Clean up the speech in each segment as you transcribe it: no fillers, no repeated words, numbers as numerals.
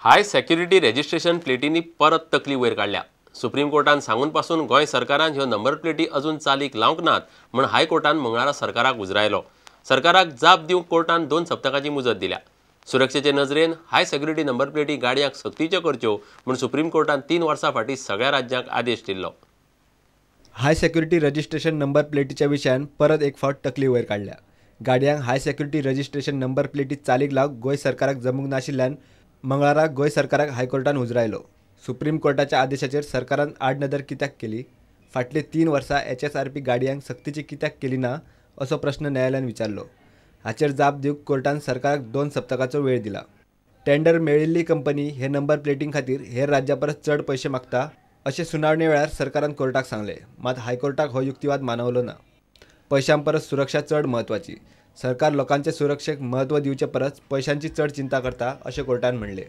हाय security registration प्लेटींनी परत तकली वयर काडल्या. सुप्रीम कोर्टान सांगून पासून गोंय सरकारान ह्यो नंबर प्लेटी अजून चालीक लावंक नात म्हूण हायकोर्टान मंगळारा सरकाराक उजरायलो. सरकाराक जाप दिवंक कोर्टान 2 सप्तकाची मुजत दिल्या. सुरक्षेचे नजरेन हाय सेक्युरिटी नंबर प्लेटी गाडयांक सक्तीच्यो करच्यो म्हूण सुप्रीम कोर्टान 3 वर्सां फाटीं सगळ्या राज्यांक आदेश दिल्लो. हाय सेक्युरिटी रजिस्ट्रेशन नंबर प्लेटीच्या विशयान परत एक फावट तकली वयर काडल्या. गाडयांक हाय सेक्युरिटी रजिस्ट्रेशन नंबर प्लेटी चालीक लावंक गोंय सरकाराक जमूंक नाशिल्ल्यान मंगळारा गोंय सरकाराक हायकोर्टान उजरायलो. सुप्रीम कोर्टाच्या आदेशाचेर सरकारान आडनदर कित्याक केली, फाटली 3 वर्सां HSRP गाडयांक सक्तीची कित्याक केली ना असो प्रश्न न्यायालयान विचारलो. हाचेर जाप दिवंक कोर्टान सरकाराक 2 सप्तकाचो वेळ दिला. टेंडर मेळिल्ली कंपनी हे नंबर प्लेटींग खातीर हेर राज्यां परस चड पयशे मागता अशें सुनावणे वेळार सरकारान कोर्टाक सांगलें. मात हायकोर्टाक हो युक्तिवाद मानवलो ना. पयशां परस सुरक्षा चड म्हत्वाची, सरकार लोकांचे सुरक्षेक म्हत्व दिवचे परस पयशांची चड चिंता करता अशें कोर्टान म्हणलें.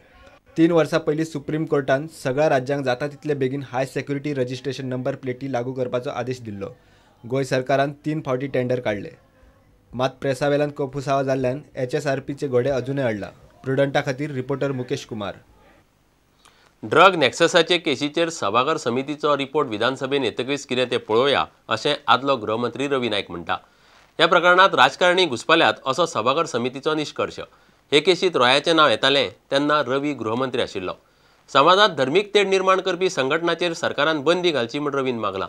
3 वर्सां पयलीं सुप्रीम कोर्टान सगळ्या राज्यांक जाता तितले बेगीन हाय सेक्युरिटी रजिस्ट्रेशन नंबर प्लेटी लागू करपाचो आदेश दिल्लो. गोंय सरकारान 3 फावटी टेंडर काडले. मात प्रेसावेल्यान कोफुसांव जाल्ल्यान HSRPचे घोडे अजूनय अडला. प्रुडंटा खातीर रिपोर्टर मुकेश कुमार. ड्रग नॅक्ससाचे केशीचेर सभाघर समितीचो रिपोर्ट विधानसभेन येतकीच कितें तें पळोवया अशें आदलो गृहमंत्री रवी नायक म्हणटा. ह्या प्रकरणांत राजकारणी घुसपल्यात असो सभाघर समितीचो निश्कर्श. हे केशींत रॉयाचें नांव येतालें तेन्ना रवी गृहमंत्री आशिल्लो. समाजांत धर्मीक तेढ निर्माण करपी संघटनाचेर सरकारान बंदी घालची म्हूण रवीन मागला.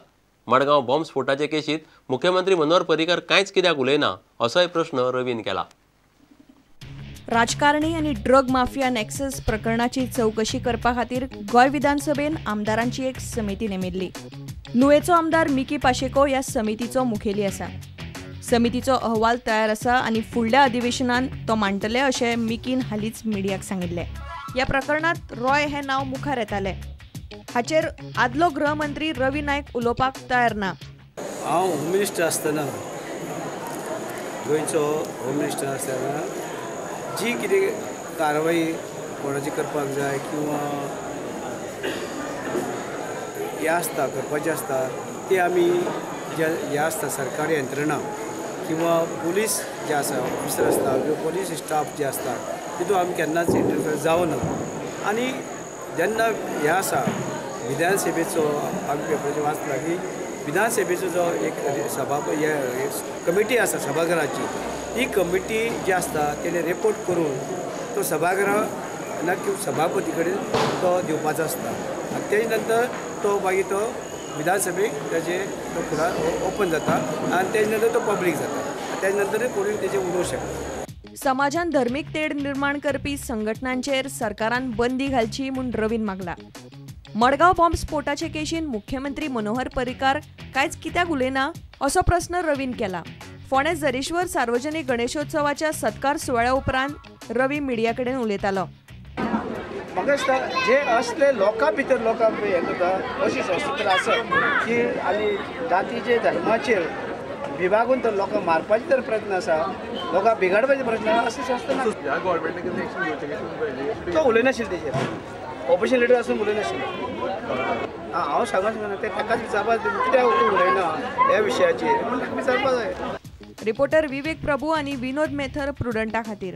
मडगांव बॉम्ब स्फोटाचे केशींत मुख्यमंत्री मनोहर पर्रीकर कांयच कित्याक उलयना असोय प्रश्न रवीन केला. राजकारणी आनी ड्रग माफिया नॅक्सस प्रकरणाची चवकशी करपा खातीर गोंय विधानसभेन आमदारांची एक समिती नेमिल्ली. नुवेचो आमदार मिकी पाशेको ह्या समितीचो मुखेली आसा. समितीचो अहवाल तयार आसा आनी फुडल्या अधिवेशनान तो मांडटले अशें मिकीन हालींच मिडियाक सांगिल्लें. ह्या प्रकरणांत रॉय हें नांव मुखार येतालें. हाचेर आदलो गृहमंत्री रवी नायक उलोवपाक तयार ना. हांव होम मिनिस्टर आसतना, गोंयचो होम मिनिस्टर आसतना जी कितें कारवाई कोणाची करपाक जाय किंवा हें आसता करपाचें आसता ती आमी जे हें आसता सरकारी यंत्रणा किंवा पुलीस जे आसा ऑफिसर आसता किंवा पुलीस स्टाफ जे आसता तितून आमी केन्नाच इंटरफियर जावना. आनी जेन्ना हें आसा विधानसभेचो आमी पेपराचेर वाचला की विधानसभेचो जो एक सभा कमिटी आसा सभाघराची, ती कमिटी जी आसता तेणे रिपोर्ट करून तो सभागृह ना किंवा सभापती कडेन तो दिवपाचो आसता आनी तेजे नंतर तो मागीर तो विधानसभेक ताजे तो फुडार ओपन जाता आनी तेजे नंतर तो पब्लीक जाता, तेजे नंतर कोणूय तेजे उलोवंक शकता. समाजान धर्मीक तेढ निर्माण करपी संघटनांचेर सरकारान बंदी घालची म्हूण रवीन मागला. मडगांव बॉम्ब स्फोटाचे केशीन मुख्यमंत्री मनोहर पर्रीकार कांयच कित्याक उलयना असो प्रस्न रवीन केला. फोंडें जरेश्वर सार्वजनिक गणेशोत्सवाच्या सत्कार सुवाळ्या उपरांत रवी मिडिया कडेन उलयतालो. म्हाका दिसता जे असले लोकां भितर लोकांक हें करता अशी संस्था तर आसत की आनी जातीचे धर्माचेर विभागून तर लोकांक मारपाचे तर प्रयत्न आसा, लोकांक बिगाडपाचे प्रयत्न आसा, अशी संस्था ना. तो उलयनाशिल्लो तेजेर, ऑपोजिशन लिडर आसून उलयनाशिल्लो. हांव सांगूंक शकना तें ताकाच विचारपाक कित्याक उलयना ह्या विशयाचेर म्हूण ताका विचारपाक जाय. रिपोर्टर विवेक प्रभू आनी विनोद मेथर प्रुडंटा खातीर.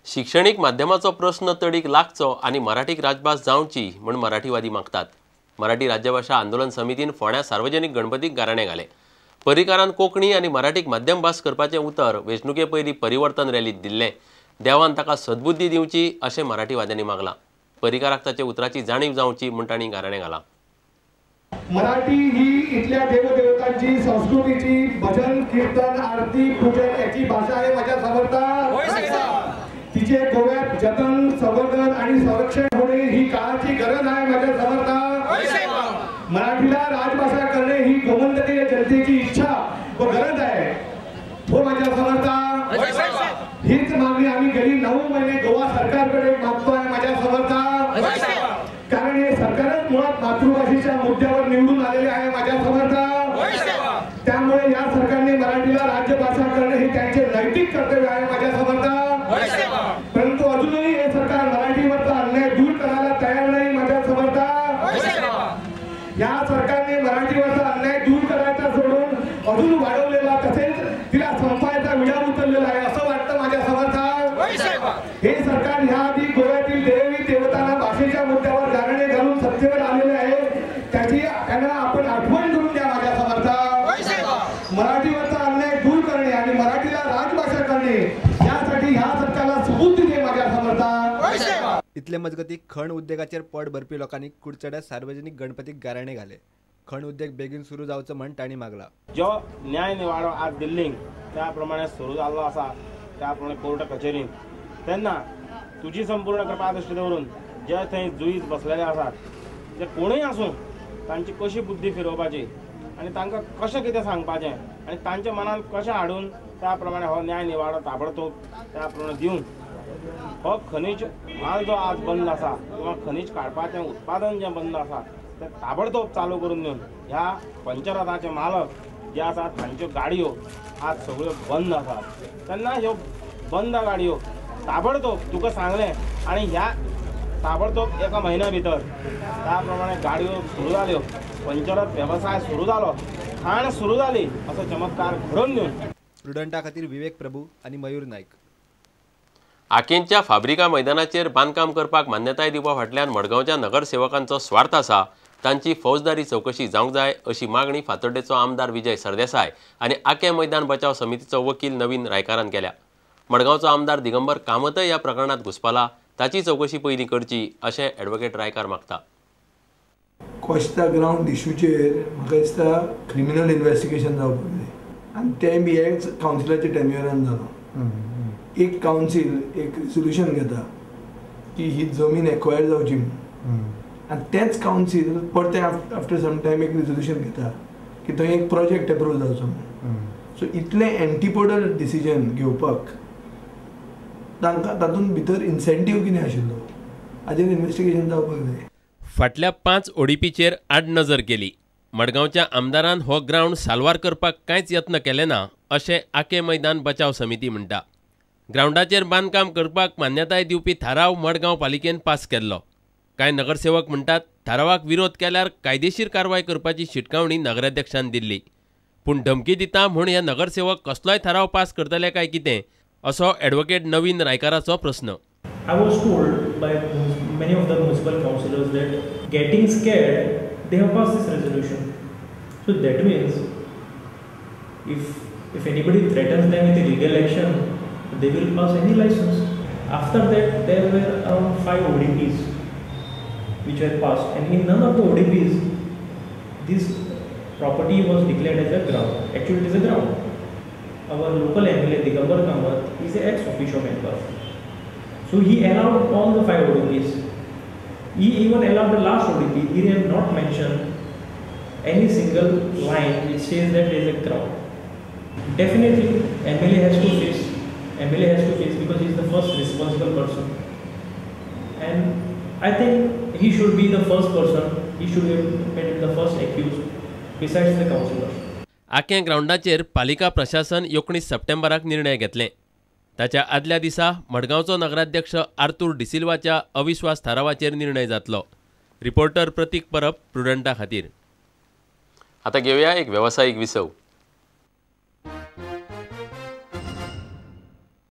शिक्षणीक माध्यमाचो प्रश्न तडीक लागचो आनी मराठीक राजभास जावची म्हूण मराठीवादी मागतात. मराठी राज्यभाशा आंदोलन समितीन फोंड्या सार्वजनिक गणपतीक गाराणें घालें. पर्रीकारान कोंकणी आनी मराठीक माध्यम भास करपाचें उतर वेंचणुके पयलीं परिवर्तन रॅलींत दिल्लें. देवान ताका सद्बुद्धी दिवची अशें मराठीवाद्यांनी मागलां. पर्रीकाराक ताच्या उतराची जाणीव जावची म्हूण तांणी गाराणें घालां. मराठी ही इथल्या देवदेवतांची, संस्कृतीची, भजन कीर्तन आरती पूजन याची भाषा आहे माझ्या समर्था. तिचे गोव्यात जतन संवर्धन आणि संरक्षण होणे ही काळाची गरज आहे माझ्या समर्था. मराठीला राजभाषा करणे ही गोमंतकीय जनतेची इच्छा व गरज आहे हो माझ्या समर्था. हीच मागणी आम्ही गेली 9 महिने गोवा सरकारकडे मागतोय माझ्या समर्था. कारण हे सरकारच मुळात मातृभाषेच्या मुद्द्यावर निवडून आलेले आहे माझ्या समर्था. त्यामुळे या सरकारने मराठीला राज्यभाषा करणे हे त्यांचे नैतिक कर्तव्य आहे माझ्या समर्था. परंतु अजूनही हे सरकार मराठीवरचा अन्याय दूर करायला तयार नाही माझ्या समर्था. या सरकारने मराठीवरचा अन्याय दूर करायचा सोडून अजून वाढवलेला तसेच तिला संपायचा विडा उचललेला आहे असं वाटतं माझ्या समर्था. हे सरकार ह्या आधी गोव्यातील देवी नये यासाठी ह्या सरकारला सुबुद्धी दे माझ्या समर्था। इतले मजगती खण उद्योगाचेर पोट भरपी लोकांनी कुडचड्यार सार्वजनिक गणपतीक गाराणे घाले। खण उद्योग बेगीन सुरू जावचो म्हण तांणी मागला। जो न्याय निवाडो आज दिल्लीक त्या प्रमाणे सुरू जाल्लो आसा त्या प्रमाणे कोर्ट कचेरीन तेन्ना तुजी संपूर्ण कृपा दृष्टी दवरून जे थंय जुईज बसलेले आसात जे कोणूय आसूं तांची कशी बुद्धी फिरोवपाची आनी तांकां कशें कितें सांगपाचें आनी तांच्या मनान कशें हाडून त्या प्रमाणे हो न्याय निवाडो ताबडतोब त्या प्रमाणे दिवन हो खनीज माल जो आज बंद आसा किंवा खनीज काडपाचें उत्पादन जें बंद आसा तें ताबडतोब चालू करून दिवन ह्या पंचरथाचे मालक जे आसात तांच्यो गाडयो आज सगळ्यो बंद आसात तेन्ना ह्यो बंद गाडयो ताबडतोब तुका सांगलें आनी ह्या ताबडतोब एका म्हयन्या भितर त्या प्रमाणे गाडयो सुरू जाल्यो, पंचरथ वेवसाय सुरू जालो, खाण सुरू जाली असो चमत्कार घडोवन दिवन प्रुडंटा खातीर विवेक प्रभू आनी मयूर नायक। आकेंच्या फाब्रिका मैदानाचेर बांदकाम करपाक मान्यताय दिवपा फाटल्यान मडगांवच्या नगरसेवकांचो स्वार्थ आसा, तांची फौजदारी चवकशी जावंक जाय अशी मागणी फातोड्डेचो आमदार विजय सरदेसाय आनी आकें मैदान बचाव समितीचो वकील नवीन रायकारान केल्या। मडगांवचो आमदार दिगंबर कामतय ह्या प्रकरणांत घुस्पला, ताची चवकशी पयलीं करची अशें एडवोकेट रायकार मागता। कोस्ता ग्रावंड इशूचेर म्हाका दिसता क्रिमिनल इन्वेस्टिगेशन जावपाक जाय आनी तें बी एक्स कावन्सिलाच्या टेन्युअरान जालो। एक कावन्सील एक रेजोल्युशन घेता की ही जमीन एक्वायर जावची म्हणून आनी तेंच कावन्सील परतें आफ्टर सम टायम एक रेजोल्युशन घेता की थंय एक प्रोजेक्ट एप्रूव जावचो म्हणून। सो इतलें एंटीपोडल डिसिजन घेवपाक तांकां तातूंत भितर इन्सेंटीव कितें आशिल्लो हाजेर इन्वेस्टिगेशन जावपाक जाय। फाटल्या 5 ओडीपीचेर आडनजर केली। मडगांवच्या आमदारान हो ग्रावंड साल्वार करपाक कांयच यत्न केले ना अशें आकें मैदान बचाव समिती म्हणटा। ग्रावंडाचेर बांदकाम करपाक मान्यताय दिवपी थाराव मडगांव पालिकेन पास केल्लो। कांय नगरसेवक म्हणटात थारावाक विरोध केल्यार कायदेशीर कारवाय करपाची शिटकावणी नगराध्यक्षान दिल्ली, पूण धमकी दिता म्हूण हे नगरसेवक कसलोय थाराव पास करतले काय कितें असो एडवोकेट नवीन रायकाराचो प्रस्न। I was told by many of the municipal councillors that getting scared, they have passed this resolution. So that means if anybody threatens them with a legal action, they will pass any license. After that, there were around 5 ODPs which were passed, and in none of the ODPs, this property was declared as a ground. Actually, it is a ground. Our local MLA Digambar Kamath is an ex-officio member. So he allowed all the 5 ODPs. He even allowed the last ODP. He had not mentioned any single line which says that there is a crowd. Definitely, MLA has to face. MLA has to face because he is the first responsible person. And I think he should be the first person. He should have made the first accused besides the councillor. आकें ग्रावंडाचेर पालिका प्रशासन 19 सप्टेंबराक निर्णय घेतले। ताच्या आदल्या दिसा मडगांवचो नगराध्यक्ष आर्तूर डिसिल्वाच्या अविश्वास थारावाचेर निर्णय जातलो। रिपोर्टर प्रतीक परब प्रुडंटा खातीर। आतां घेवया एक वेवसायीक विसव।